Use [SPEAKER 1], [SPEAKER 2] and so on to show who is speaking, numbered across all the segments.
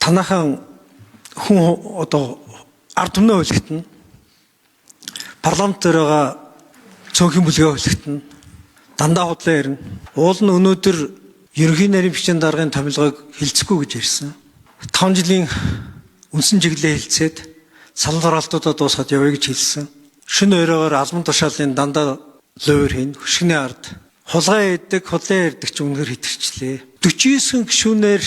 [SPEAKER 1] Танайхан хүн одоо ард түмнээ хүлэгтэн, парламент дээр байгаа цөөнхийн бүлгээ хүлэгтэн, дандаа худлаа ярина. Уул нь өнөөдөр ерөнхий нарийн бичгийн даргын томилгоог хилцэхгүй гэж ярьсан. 5 жилийн үндсэн чиглэлээ хилцээд санал хураалтуудаа дуусгаад явъя гэж хэлсэн. Шөнө оройгоор албан тушаалын дандаа луйвар хийн, хөшгөний ард хулгай эдэг, худлаа ярьдаг ч үнэхээр хэтэрчлээ. 49 гишүүнээр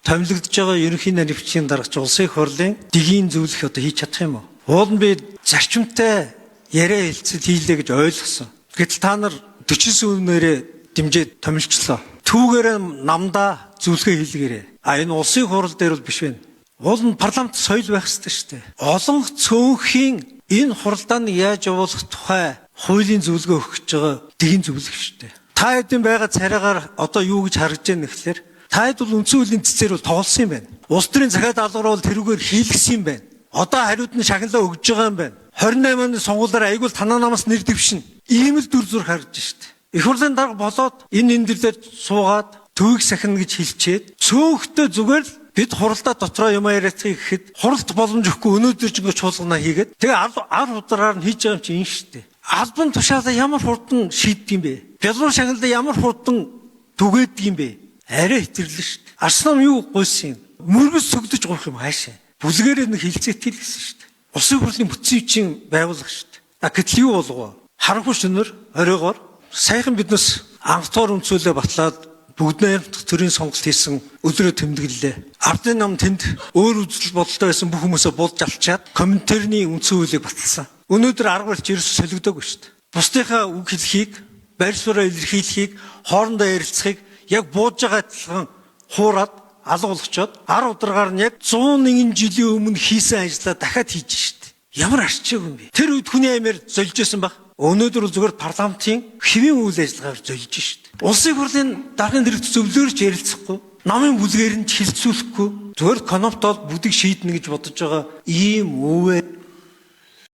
[SPEAKER 1] томилогдож байгаа ерөнхий нарийн бичгийн даргач улсын их хурлын дигийн зөвлөх одоо хийж чадах юм уу? Уул нь би зарчимтай яриа хэлцэл хийлээ гэж ойлгосон. Гэтэл та нар 49 үнээрээ дэмжиж томилчлоо. Түүгээрээ намдаа зөвлөгөө хийлгээрээ. А энэ улсын хурал дээр бол биш байна. Уул нь парламент соёл байх ёстой шүү дээ. Олон цөөнхийн энэ хуралдааныг яаж явуулах тухай хуулийн зөвлөгөө өгөх гэж байгаа дигийн зөвлөх шүү дээ. Та хэдийн байгаа царайгаар одоо юу гэж харагдж байна гэхлээр та хэд бол үндсэн хуулийн цэцээр бол тоглосон юм байна. Улс төрийн захиа даалгавар бол тэрүүгээр хийлгсэн юм байна. Одоо хариуд нь шагналаа өгж байгаа юм байна. 28 оны сонгуулиар айгуул танаа намаас нэр дэвшин. Ийм л дүр зураг харагдж шүү дээ. Их хурлын дарга болоод энэ өндөрлөөр суугаад төвийг сахина гэж хэлчихэд цөөхтөө зүгээр л бид хуралдаа дотроо юм яриацгийг гэхэд хуралд боломж өгөхгүй өнөөдөр ч ингэ чуулганаа хийгээд тэгээ ар худраар нь хийж байгаа юм чи энэ шүү дээ. Албан тушаалаа ямар хурдан шийддэг юм бэ? Бялуур шагналаа ямар хурдан түгээдэг юм бэ? Арай хэтэрлээ шүү дээ. Арслан юу гуйсан юм? Мөргөс сөгдөж гуйх юм хаашаа? Бүлгээрээ нэг хилцээтэй л гэсэн шүү дээ. Улсын хурлын бүтцийн хүчин байгууллага шүү дээ. А гэтэл юу болгоо? Харанхуй шөнөөр оройгоор саяхан биднес анх тугаар үнцүүлээ батлаад бүгд найрамдах төрийн сонголт хийсэн өдрөө тэмдэглэлээ. Ардын нам тэнд өөр үзэл бодолтой байсан бүх хүмүүсээ булж алчаад комментарны үндсэн хуулийг баталсан. Өнөөдөр арга барилч ерөөсөө солигдоогүй шүү дээ. Бусдынхаа үг хэлхийг, байр сууриа илэрхийлэхийг, хоорондоо ярилцахыг яг бууж байгаа адилхан хуураад алга болгочоод ар ударгаар нь яг 101 жилийн өмнө хийсэн ажлаа дахиад хийж шүү дээ. Ямар арчаагүй юм бэ? Тэр үед хүний амиар золж исэн баг. Өнөөдөр бол зүгээр парламентын хэвийн үйл ажиллагаар золж шүү дээ. Улсын хурлын даргын дэрэгт зөвлөөр ч ярилцахгүй, намын бүлгээр нь ч хилцүүлэхгүй, зүгээр кноптол бүгдийг шийднэ гэж бодож байгаа ийм өвөө